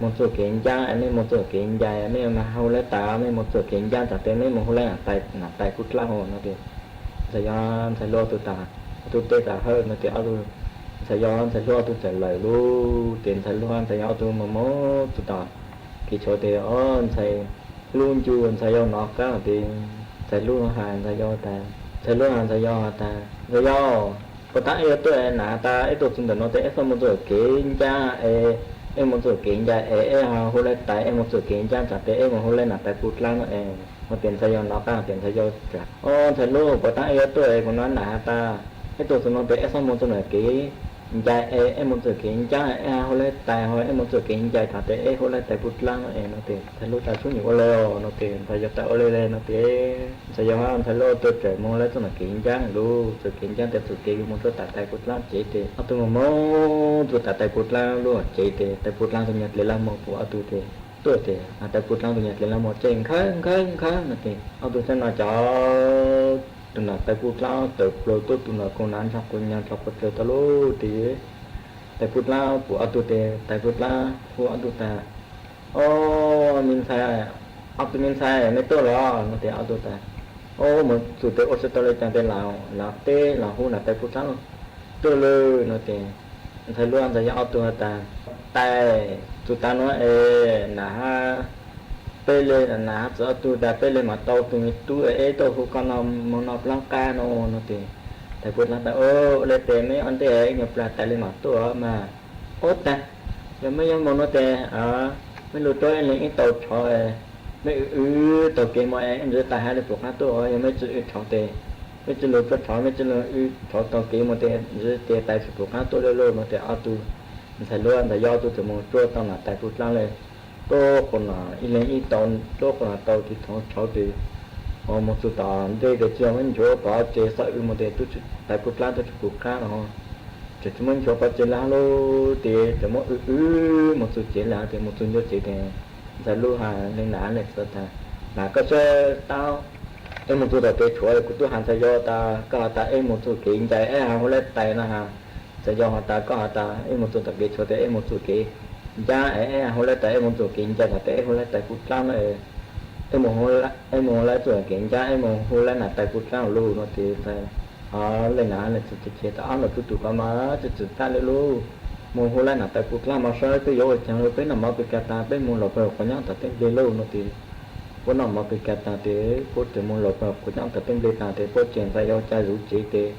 mus txug kev ncaab, meb mus txug kev ncai, meb hu lawv tais, meb mus txug kev ncaab tag tes meb mus hu lawv nam tais, nam tais kuj dlaab hov no ces ntxhais yau ntxhais hluas tug tas, tug teb tas hawj no ces ntxhais yau ntxhais hluas tug txawm lawm lug ces ntxhais hluas ntxhais yau tug mus mus txug tom kev tshuam tes o ntxhais lub ncu ntxhais yau nov qaab tes ntxhais lub has ntxhais yau tas, ntxhais lub has ntxhais yau has tas, Ntxhais yau, puag ta ib yuav tuaj nam tas ib tuaj txug ntawm no tes ib txhob mus txug kev ncaab es ib mus txug kev ncai es ib ho hu lawv tais, ib mus txug kev ncaab tag tes ib mus hu lawv nam tais kuj dlaab no es no tes ntxhais yau nov qaab tes ntxhais yau tas, O ntxhais lub, puag ta ib yuav tuaj es kuv nov nam has tas ib tuaj txug no tes ib txhob mus txug nam kev ncai es ib mus txug kev ncaab es ib ho hu lawv tais, ho ib mus txug kev ncai tag tes ib hu lawv tais kuj dlaab no es no tes ntxhais lub tas sub nyum ua le no tes ntxhais yau tas ua le le no tes ntxhais yau hab ntxhais lub ob tug txawm mus lawv txug nam kev ncaab lug, txug kev ncaab tes txug kev yug mus rua tam tais kuj dlaab tsev tes ob tug mus mus txug tam tais kuj dlaab lub tsev tes tais kuj dlaab tug nyuag dlev laug mos puv ob tug tes tuaj tes tais kuj dlaab tug nyuag dlev laug mos tseg nkhawb nkhawb nkhawb no tes ob tug txawm nov cov tus nam tais kuj dlaab tawm plaws tuaj tus nam koom nam ntshog quas nyag ntshog quas dlawg tau lub tes tais kuj dlaab puv ob tug tes tais kuj dlaab hu ob tug tas, O, me ntxhais, ob tug me ntxhais, mej tuaj los no tes ob tug tas, O, mus txug tes ua tsi tau le caag tes lam teb lam hu nam tais kuj dlaab tuaj lawm no tes ntxhais lub ntxhais yau ob tug has tas, Tais, txug tav nuav es nam hab peb le nam hab txwv ob tug tas peb le mam tau tus me tub es tuaj hu koj no mus noj plaab qaab no no tes tais kuj dlaab tas, O, ua le tes mej ob ntej ib nyuag plag tais le mam tuaj mas. Ua taag, yog mej yuav mus no tes mej lug rua ib leeg ib tau tshov, mej wb wb taug kev mus es ntxiv tais hab le pum qaab tuaj, yog mej tsi wb tshov tes mej tsi lug tsuab tshov, mej tsi lug wb tshov taug kev mus tes ntxiv tes tais tsi pum qaab tuaj le lauj no tes ob tug ntxhais lub ntxhais yau ob tug txawm mus tsuab tau nam tais kuj dlaab le tuab quas nam ib leeg ib tau, tuab quas nam tau tig thov tshauv tes mus txug tom ntej tes tsi yog mej nchuav pov ces xob wb mus tes tais kuj dlaab tuaj tsi pum qaab los tseem tsi muaj nchuav pov ces le hab lauj tes tseem muab wb wb mus txug cev le hab tes mus txug ncua cev tes ntxhais lub has le nam le txwv tas, Nam, koj saib taub, ib mus txug tom kev tshuam kuv tub has ntxhais yau tas koj has tas ib mus txug kev ncai ib has hu lawv tais no has, ntxhais yau has tas koj has tas ib mus txug tom kev tshuam tes ib mus txug kev ncaab es ib has hu lawv tais, ib mus txug kev ncai tag tes ib hu lawv tais kuj dlaab no es ib mus hu lawv txug kev ncaab ib mus hu lawv nam tais kuj dlaab lug no tes ntxhais le nam le txwv ces tas, Ob, no tub tug kov mas tsi txwm tag le lauj, mus hu lawv nam tais kuj dlaab mas saib peb yuav ua caag lauj, peb noj mov pes kag tas peb mus los pawg quav nyab tom tej nplej lauj no tes puab noj mov pes kag tas tes puab txawm mus los pawg quav nyab tom tej nplej tas tes puab tseem ntxhais yau ca zuv tsev tes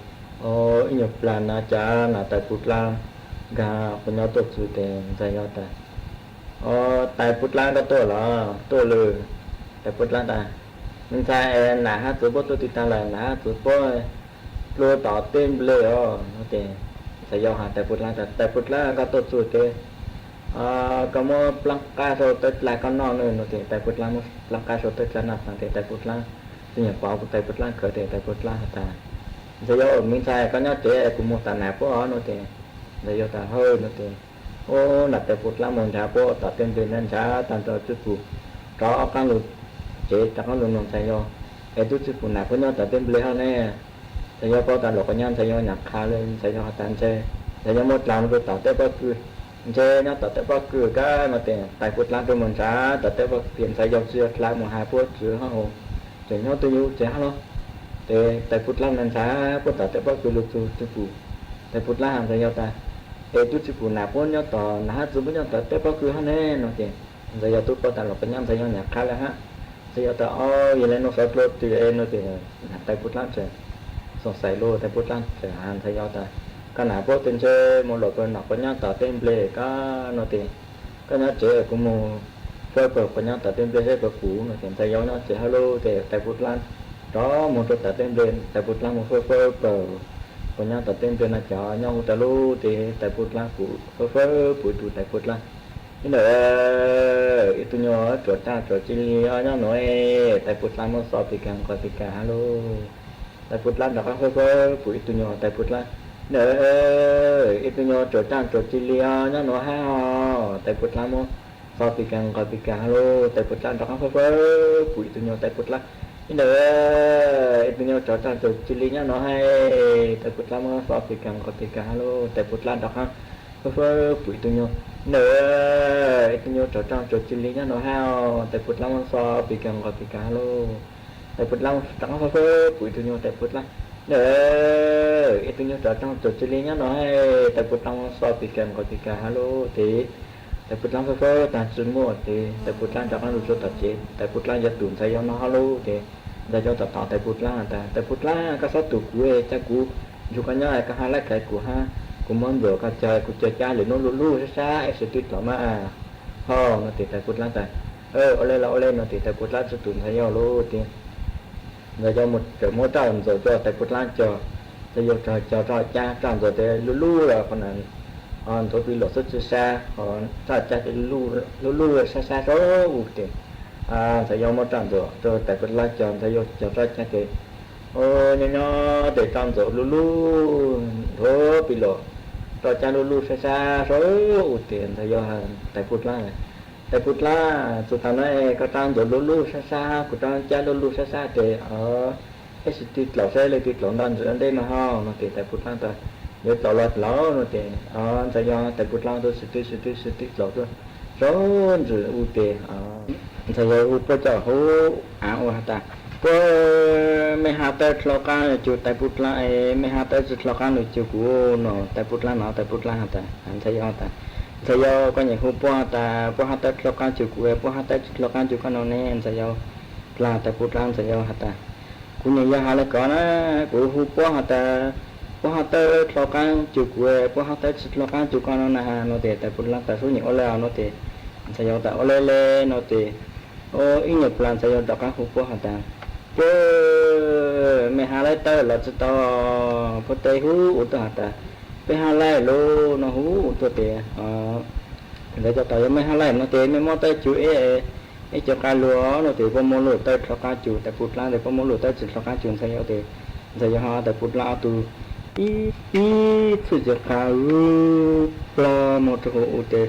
ib nyuag plag na cas nam tais kuj dlaab nkag quav nyab tuaj txug tes ntxhais yau tas, Tais kuj dlaab koj tuaj los? Tuaj lawm. Tais kuj dlaab tas, Me ntxhais, nam hab txwv puab tuaj tig tag lawm, nam hab txwv puab dlua tom tej nplej os no tes ntxhais yau has tais kuj dlaab tas, Tais kuj dlaab koj tuaj txug tes koj muab plaab qaab sau tawb dlaa koj noj no no tes tais kuj dlaab muab plaab qaab sau tawb dlaa noj tas tes tais kuj dlaab tsi nyiam pov tais kuj dlaab khawv tes tais kuj dlaab has tas, Ntxhais yau, me ntxhais koj nyob tsev kuv mus tom nam puab os no tes ntxhais yau tas, Hawj no tes ub nam tais kuj dlaab mus nrhav puab tom tej nplej na nrhav tag nrho tsi pum rov qaab lug tsev rov qaab lug nug ntxhais yau, Es tub tsi pum nam puab nyob tom tej nplej hab ne? Ntxhais yau paub tas luas quav nyab ntxhais yau nyam qha le ntxhais yau has tas, Ntxhais, ntxhais yau muab dlaa mus rua tom tej pob kws, ntse nyob tom tej pob kws kag no tes tais kuj dlaab rua mus nrhav tom tej pob kws ntxhais yau tsi yog dlaa mus has puab tsi hab hos, tseem nyob twj ywm tsev hab los. Tes tais kuj dlaab mus nrhav puab tom tej pob kws lug txug tsi pum, tais kuj dlaab has ntxhais yau tas, Es tub tsi pum nam puab nyob tom, nam hab txwv puab nyob tom tej pob kws hab ne no tes ntxhais yau tub paub tas luas quav nyab ntxhais yau nyam qha le hab. Ntxhais yau tas, Au, yog le nuav xov dlua twg no tes nam tais kuj dlaab tseem xoom xais lug tais kuj dlaab tseem has ntxhais yau tas, Koj nam puab tes ntse mus luas pawg nam quav nyab tom tej nplej kag no tes koj nyob tsev kuv mus fawb pawg quav nyab tom tej nplej seb puas pum no tes ntxhais yau nyob tsev hab lug tes tais kuj dlaab rov mus rua tom tej nplej, tais kuj dlaab mus fawb fawb pawg quav nyab tom tej nplej no cov nyob huv tas lug tes tais kuj dlaab pum fawb fawb pum tug tais kuj dlaab Ib ntawm ib tug nyuag tsuav tsaaj tsuav ci li nyob nuav, tais puj dlaab muab xo pis kag nqos pis kag hab lauj. Tais puj dlaab rov qaab fawb fawb pum ib tug nyuag tais puj dlaab. Ib ntawm ib tug nyuag tsuav tsaaj tsuav ci li nyob nuav hab os, tais puj dlaab muab xo pis kag nqos pis kag hab lauj. Tais puj dlaab rov qaab fawb fawb pum ib tug nyuag tais puj dlaab. Ib ntawm ib tug nyuag tsuav tsaaj tsuav ci li nyob nuav hab, tais puj dlaab muab xo pis kag nqos pis kag hab lauj. Tais puj dlaab rov qaab fawb fawb pum ib tug nyuag. Ib ntawm ib tug nyuag tsuav tsaaj tsuav ci li nyob nuav hab os, tais puj dlaab muab xo pis kag nqos pis kag hab lauj. Tais puj dlaab rov qaab fawb fawb pum ib tug nyuag tais puj dlaab. Ib ntawm ib tug nyuag tsuav tsaaj tsuav ci li nyob nuav hab, tais puj dlaab muab xo pis kag nqos pis kag hab lauj. Ces tais puj dlaab fawb fawb taag tsi muaj ces tais puj dlaab rov qaab lug rua tom tsev, tais puj dlaab yuav tus ntxhais yau no hab lauj. Ces ntxhais yau tau tom tais puj dlaab tas, tais puj dlaab, koj xob tus kuv, ca kuv nrug koj nyob, koj hab laib kag kuv hab, kuv muab ntxuam koj cog, kuv cog cab lwm nub luj luj sab sab ib sim twb dlaus mas. Hos no ces tais puj dlaab tas, ua le los ua le no ces tais puj dlaab tsi tus ntxhais yau lawm ces ntxhais yau mus txawm muab raj ntxuam rua tais puj dlaab cog. Ntxhais yau cog raj cab raj ntxuam tes luj luj los qhov na ntxuav pis luam xwb tsi sab, hos raj cab tes luj luj sab sab sab u tes ntxhais yau muab raj ntxuam rua tais puj dlaab cog, ntxhais yau cog raj cab tes nyob nyob tes raj ntxuam luj luj ntxuav pis luam, raj cab luj luj sab sab sab u tes ntxhais yau, tais puj dlaab, tais puj dlaab, txug taag nuav koj raj ntxuam luj luj sab sab, kuv raj cab luj luj sab sab tes ib sim twb dlaus saib leej twg dlaus nto ntsis ua ntej mas hos no ces tais puj dlaab tas, yuav dlaus los dlaus no ces ntxhais yau tais puj dlaab tau sim twb sim twb sim twb dlaus tuaj sab ntsis u tes ntxhais yau hu puab coj hauv av ua has tas, puab, mej hab tawb dlhau qaab lug cuag tais puj dlaab es mej hab tawb tsi dlhau qaab lug cuag kuv no. Tais puj dlaab no, tais puj dlaab has tas, ntxhais yau tas, ntxhais yau koj nyeem hu puab has tas puab hab tawb dlhau qaab cuag kuv es puab hab tawb tsi dlhau qaab cuag koj no ne. Ntxhais yau dlaab, tais puj dlaab, ntxhais yau has tas, kuv nyeem yog has le kod na, kuv hu puab has tas puab hab tawb dlhau qaab cuag kuv es puab hab tawb tsi dlhau qaab cuag koj no na no ces tais puj dlaab tas, sub nyeem ua le os no ces ntxhais yau tas, ua le le no ces ib nyuag plag ntxhais yau rov qaab hu puab has tas, puab, mej hab laib tawb los tsi tau? Puab teb hu ua tuaj has tas, peb hab laib lauj no hu ua tuaj tes ntxhais yau tas, yog mej hab laib no tes mej muab tawb cuag ib, ib co qab lug no tes puab muab luj tawb dlhau qaab cuag tais puj dlaab tes puab muab luj tawb tsi dlhau qaab cuag ntxhais yau tes ntxhais yau hab tais puj dlaab ob tug ib, ib txhij tsi qab u plog moog rua huv u tes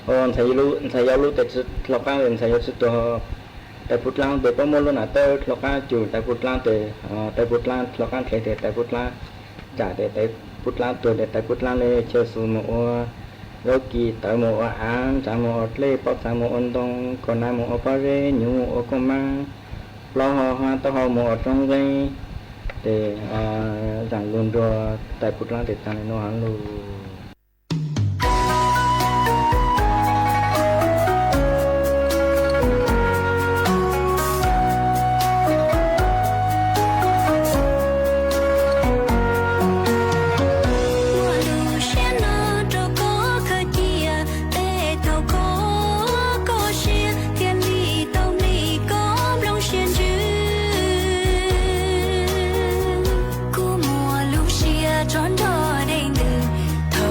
ntxhais yau lub tes tsi dlhau qaab tes ntxhais yau tsi tuag. Tais puj dlaab tes puab muab lub nam tawb dlhau qaab cuag tais puj dlaab tes tais puj dlaab dlhau qaab dlhev tes tais puj dlaab ntsam tes tais puj dlaab tuag tes tais puj dlaab le chaw xus moog ua zaub kis, tawv moog ua av, ntsav moog ua dlej, pob txha moog ua ntoo, koj nav moog ua pob zeb, nyuv moog ua kooj maab, plaub hau hab taub hau moog ua roob nqeeb. Tes zaam lug nrug tais puj dlaab tes taag le nuav lug. Muaj lub siab no rau koj khaws cia, tej thaum koj koj siab thiaj li tau nplij koj nplooj siab ntsws. Kuv muaj lub siab tso nrog dej ntws, thaum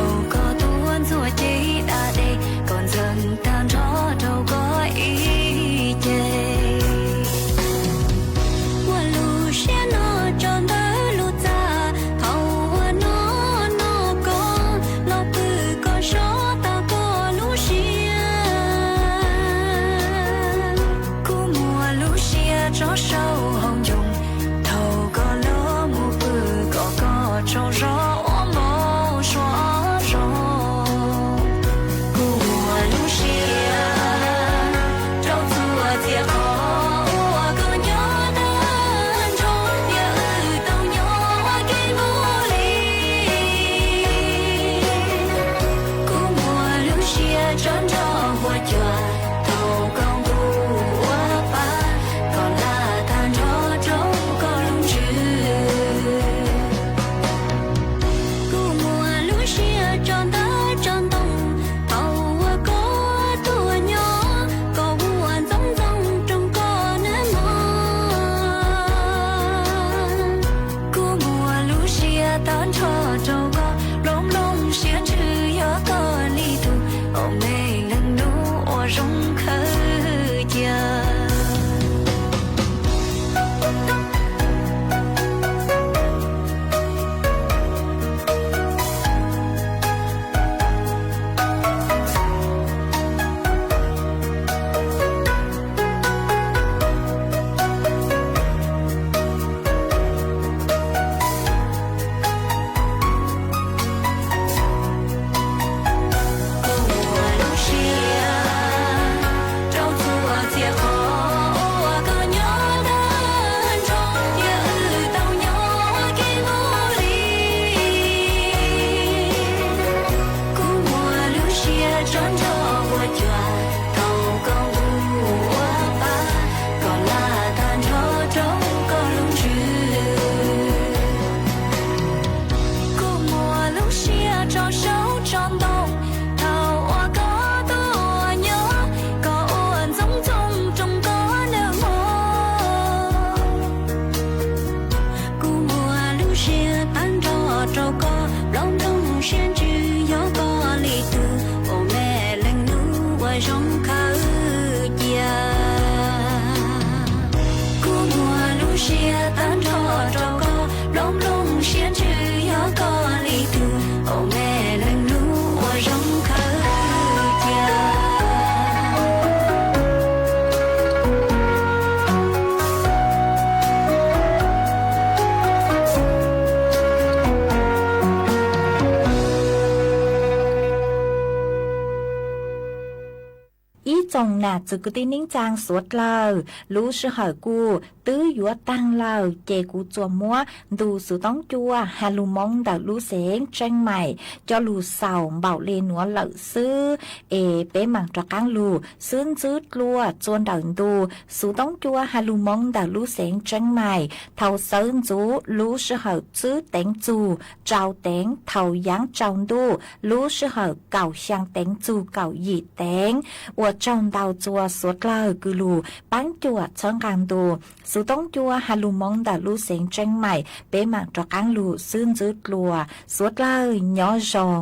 Ib tsoom nam txiv kwv tij neej tsaa suav dlawg, lub sij hawm kuj twb yuav taag lawm, ces kuv tsuas muab ntu xuv toob cua Has Lug Moov ntawm lub xeev Tseeb Maim coj lug xaus npaum le nuav lawm xwb, es peb maam rov qaab lug xwb ntxwb dlua txuas ntawm ntu xuv toob cua Has Lug Moov ntawm lub xeev Tseeb Maim thaus xawv ntxuv lub sij hawm tsib teev txug rau teev, thaus yaav tsaus ntuj lub sij hawm kaum xyaa teev txug kaum yim teev, ua tsaug ntau txuas suav dlawg kws lug paab cuam txhawb nqaa ntu xuv toob cua Has Lug Moov ntawm lub xeev Tseeb Maim. Peb maam rov qaab lug xwb ntxwb dlua, suav dlawg nyob zoo.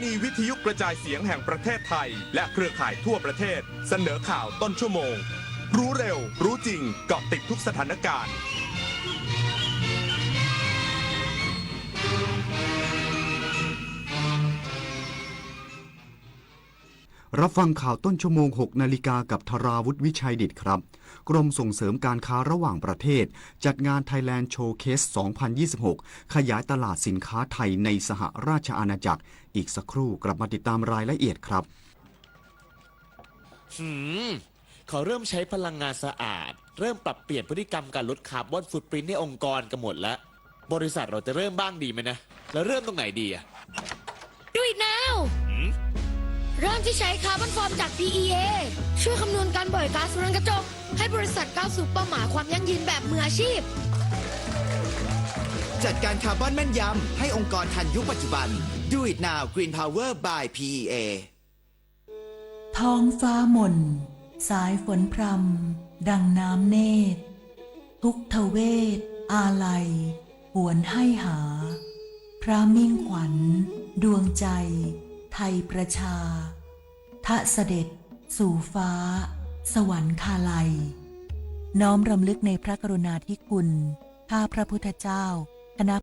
นีวิทยุกระจายเสียงแห่งประเทศไทย และเครือข่ายทั่วประเทศ เสนอข่าวต้นชั่วโมง รู้เร็ว รู้จริง เกาะติดทุกสถานการณ์ รับฟังข่าวต้นชั่วโมง หกนาฬิกา กับธราวุฒิ วิชัยดิษฐครับ กรมส่งเสริมการค้าระหว่างประเทศ จัดงาน Thailand Showcase สองพันยี่สิบหก ขยายตลาดสินค้าไทยในสหราชอาณาจักร อีกสักครู่กลับมาติดตามรายละเอียดครับ หืม เขาเริ่มใช้พลังงานสะอาด เริ่มปรับเปลี่ยนพฤติกรรมการลดคาร์บอนฟุตปรินท์ในองค์กรกันหมดแล้ว บริษัทเราจะเริ่มบ้างดีไหมนะ แล้วเริ่มตรงไหนดีอะ Do it now เริ่มที่ใช้คาร์บอนฟอร์มจาก พี อี เอ ช่วยคำนวณการปล่อยก๊าซเรือนกระจก ให้บริษัทก้าวสู่เป้าหมายความยั่งยืนแบบมืออาชีพ จัดการคาร์บอนแม่นยำ ให้องค์กรทันยุคปัจจุบัน Do it now Green Power by พี อี เอ ท้องฟ้ามน สายฝนพรำ ดังน้ำเนตร ทุกทเวศ อาลัย หวนให้หา พระมิ่งขวัญ ดวงใจ ไทยประชา ทะเสด็จ สู่ฟ้า สวรรคาลัย น้อมรำลึกในพระกรุณาธิคุณ ข้าพระพุทธเจ้า คณะ